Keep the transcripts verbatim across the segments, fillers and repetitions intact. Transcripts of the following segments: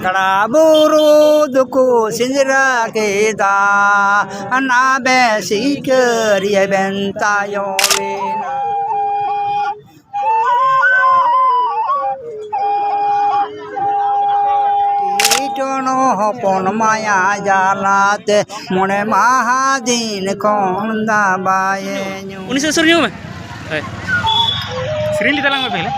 ᱠᱟᱲᱟ ᱵᱩᱨᱩ ᱫᱚᱠᱚ ᱥᱮᱸᱫᱽᱨᱟ ᱠᱮᱫᱟ, ᱚᱱᱟ ᱵᱮ ᱥᱤᱠᱟᱹᱨᱤᱭᱟᱹ ᱵᱮᱱ ᱛᱟᱭᱚᱢᱮᱱᱟ᱾ ᱴᱤᱴᱚᱱ ᱦᱚᱯᱚᱱ ᱢᱟᱭᱟ ᱡᱟᱞᱟᱛᱮ ᱢᱚᱬᱮ ᱢᱟᱦᱟ ᱫᱤᱱ ᱠᱷᱚᱱ ᱫᱟᱵᱟᱭᱮ ᱧᱩ᱾ ᱩᱱᱤ ᱥᱮᱫ ᱥᱩᱨ ᱧᱚᱜ ᱢᱮ᱾ ᱦᱳᱭ᱾ ᱥᱮᱨᱮᱧ ᱞᱮ ᱛᱟᱞᱟᱝ ᱢᱮ ᱯᱮᱦᱞᱮ᱾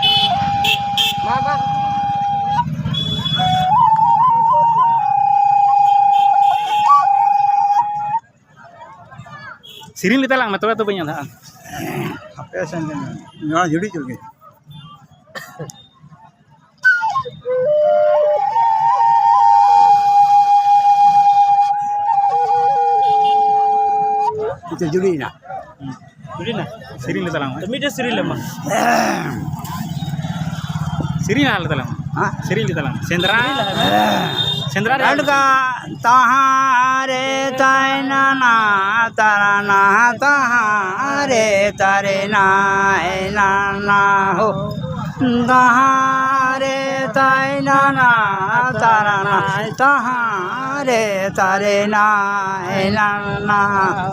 ᱥᱮᱨᱮᱧ ᱞᱮ ᱛᱟᱞᱟᱝ ᱢᱮ, ᱛᱚᱵᱮ ᱛᱚ ᱵᱟᱹᱧ ᱟᱸᱫᱷᱟᱜᱼᱟ᱾ ᱦᱟᱯᱮ ᱥᱮᱱ ᱞᱮᱱ ᱜᱮ᱾ ᱱᱚᱣᱟ ᱡᱩᱲᱤ ᱪᱮᱫ ᱞᱟᱹᱜᱤᱫ? ᱱᱤᱛᱚᱜ ᱡᱩᱲᱤᱭᱮᱱᱟ᱾ ᱦᱩᱸ᱾ ᱡᱩᱲᱤᱭᱮᱱᱟ? ᱥᱮᱨᱮᱧ ᱞᱮ ᱛᱟᱞᱟᱝ ᱢᱮ᱾ ᱢᱤᱫᱴᱮᱡ ᱥᱮᱨᱮᱧ ᱞᱮ ᱢᱟ᱾ ᱥᱮᱨᱮᱧ ᱞᱟᱦᱟ ᱞᱮ ᱛᱟᱞᱟᱝ ᱢᱮ᱾ ᱦᱮᱸ? ᱥᱮᱨᱮᱧ ᱞᱮ ᱛᱟᱞᱟᱝ ᱢᱮ᱾ ᱥᱮᱸᱫᱽᱨᱟ᱾ ᱥᱮᱨᱮᱧ ᱞᱟᱦᱟ ᱞᱮ᱾ ᱥᱮᱸᱫᱽᱨᱟ ᱨᱮ᱾ ᱨᱟᱰᱜᱟ ᱛᱟᱦᱟᱸ ᱨᱮ ᱛᱟᱭᱱᱟᱱᱟ ᱛᱟᱨᱟᱱᱟ ᱛᱟᱦᱟᱸ ᱨᱮ ᱛᱟᱨᱮᱱᱟ ᱮᱱᱟᱱᱟ ᱦᱳ᱾ ᱛᱟᱦᱟᱸ ᱨᱮ ᱛᱟᱭᱱᱟᱱᱟ ᱛᱟᱨᱟᱱᱟ ᱛᱟᱦᱟᱸ ᱨᱮ ᱛᱟᱨᱮᱱᱟ ᱮᱱᱟᱱᱟ ᱦᱳ᱾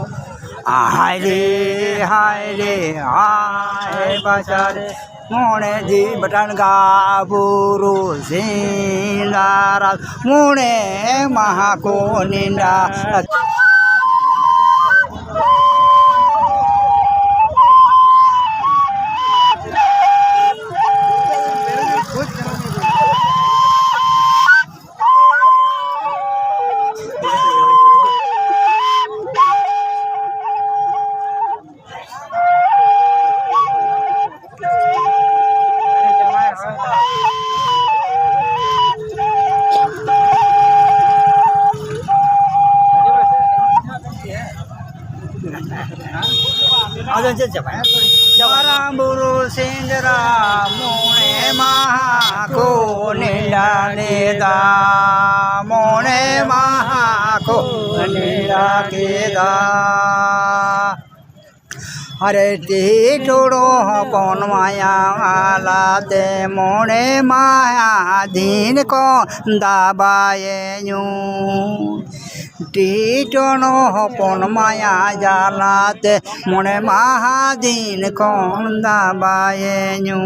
ᱦᱟᱭ ᱨᱮ, ᱦᱟᱭ ᱨᱮ, ᱦᱟᱭ ᱵᱟᱪᱟᱨᱮ, ᱢᱚᱬᱮ ᱫᱤᱱ ᱵᱟᱴᱟᱱ ᱜᱟ ᱵᱩᱨᱩ ᱥᱮᱸᱫᱽᱨᱟ, ᱢᱚᱬᱮ ᱢᱟᱦᱟ ᱠᱚ ᱱᱮᱰᱟ᱾ ᱟᱫᱚ ᱪᱮᱫ ᱪᱟᱵᱟᱭᱮᱱᱟ? ᱢᱟᱨᱟᱝ ᱵᱩᱨᱩ ᱥᱮᱸᱫᱽᱨᱟ ᱢᱚᱬᱮ ᱢᱟᱦᱟ ᱠᱚ ᱱᱮᱰᱟ ᱞᱮᱫᱟ, ᱢᱚᱬᱮ ᱢᱟᱦᱟ ᱠᱚ ᱱᱮᱰᱟ ᱠᱮᱫᱟ᱾ ᱟᱨᱮ ᱴᱤᱴᱚᱲᱚ ᱦᱚᱯᱚᱱ ᱢᱟᱭᱟ ᱟᱞᱟᱛᱮ ᱢᱚᱬᱮ ᱢᱟᱦᱟ ᱫᱤᱱ ᱠᱚ ᱫᱟᱵᱟᱭᱮ ᱧᱩ᱾ ᱴᱤᱴᱚᱲᱚ ᱦᱚᱯᱚᱱ ᱢᱟᱭᱟ ᱡᱟᱞᱟᱛᱮ ᱢᱚᱬᱮ ᱢᱟᱦᱟ ᱫᱤᱱ ᱠᱚ ᱫᱟᱵᱟᱭᱮ ᱧᱩ᱾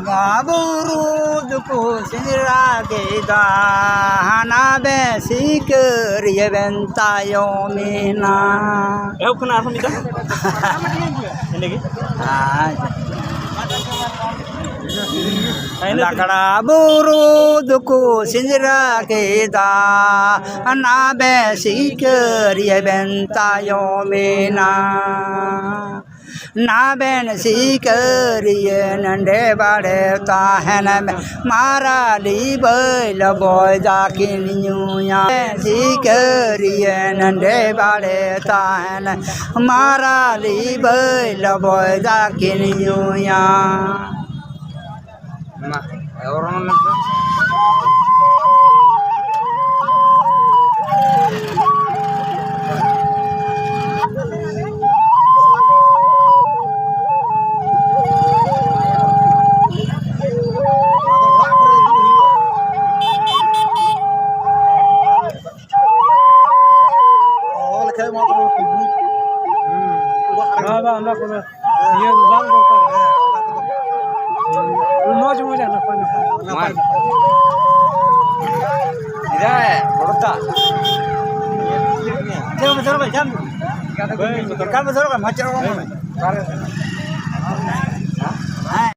ᱵᱚᱸᱜᱟ ᱵᱩᱨᱩ ᱫᱚᱠᱚ ᱥᱮᱸᱫᱽᱨᱟ ᱠᱮᱫᱟ, ᱦᱟᱱᱟ ᱵᱮ ᱥᱤᱠᱟᱹᱨᱤᱭᱟᱹ ᱵᱮᱱ ᱛᱟᱭᱚᱢᱮᱱᱟ᱾ ᱮᱦᱚᱵ ᱠᱷᱚᱱᱟᱜ ᱟᱨᱦᱚᱸ ᱢᱤᱫ ᱫᱷᱟᱣ᱾ ᱮᱸᱰᱮᱜᱮ᱾ ᱟᱪᱪᱷᱟ᱾ ᱞᱟᱠᱲᱟ ᱵᱩᱨᱩ ᱫᱚᱠᱚ ᱥᱮᱸᱫᱽᱨᱟ ᱠᱮᱫᱟ, ᱦᱟᱱᱟ ᱵᱮ ᱥᱤᱠᱟᱹᱨᱤᱭᱟᱹ ᱵᱮᱱ ᱛᱟᱭᱚᱢᱮᱱᱟ᱾ ᱱᱟᱵᱮᱱ ᱥᱤᱠᱟᱹᱨᱤᱭᱟᱹ ᱱᱚᱰᱮ ᱵᱟᱲᱮ ᱛᱟᱦᱮᱱ ᱢᱮ, ᱢᱟᱨᱟᱞᱤ ᱵᱟᱹᱭᱞ ᱵᱚᱭᱫᱟ ᱠᱤᱱ ᱧᱩᱭᱟ᱾ ᱥᱤᱠᱟᱹᱨᱤᱭᱟᱹ ᱱᱚᱰᱮ ᱵᱟᱲᱮ ᱛᱟᱦᱮᱱ, ᱢᱟᱨᱟᱞᱤ ᱵᱟᱹᱭᱞ ᱵᱚᱭᱫᱟ ᱠᱤᱱ ᱧᱩᱭᱟ᱾ ᱢᱟ, ᱚᱨᱚᱝ ᱞᱮᱱᱠᱷᱟᱱ᱾ ᱚᱞ ᱞᱮᱠᱷᱟᱡ ᱢᱟ ᱛᱚᱵᱮ ᱠᱚ ᱵᱩᱡᱽ᱾ ᱦᱩᱸ᱾ ᱵᱟᱝ, ᱵᱟᱝ, ᱚᱱᱟ ᱠᱚᱫᱚ ᱤᱭᱟᱹ ᱵᱟᱝ ᱫᱚᱨᱠᱟᱨ᱾ ᱢᱚᱡᱽ, ᱢᱚᱡᱽ, ᱱᱟᱯᱟᱭ, ᱱᱟᱯᱟᱭ᱾ ᱢᱚᱡᱽ᱾ ᱤᱭᱟᱹ, ᱵᱚᱲᱚᱛᱟ᱾ ᱪᱮᱫ ᱮᱢ ᱵᱩᱡᱷᱟᱹᱣ ᱠᱟᱱᱟ? ᱪᱮᱫ ᱮᱢ ᱵᱩᱡᱷᱟᱹᱣ ᱠᱟᱱᱟ? ᱪᱮᱫ ᱮᱢ ᱵᱩᱡᱷᱟᱹᱣ ᱠᱟᱱᱟ? ᱢᱟ ᱪᱮᱫ ᱦᱚᱸ ᱵᱟᱝ ᱢᱟᱱᱮ᱾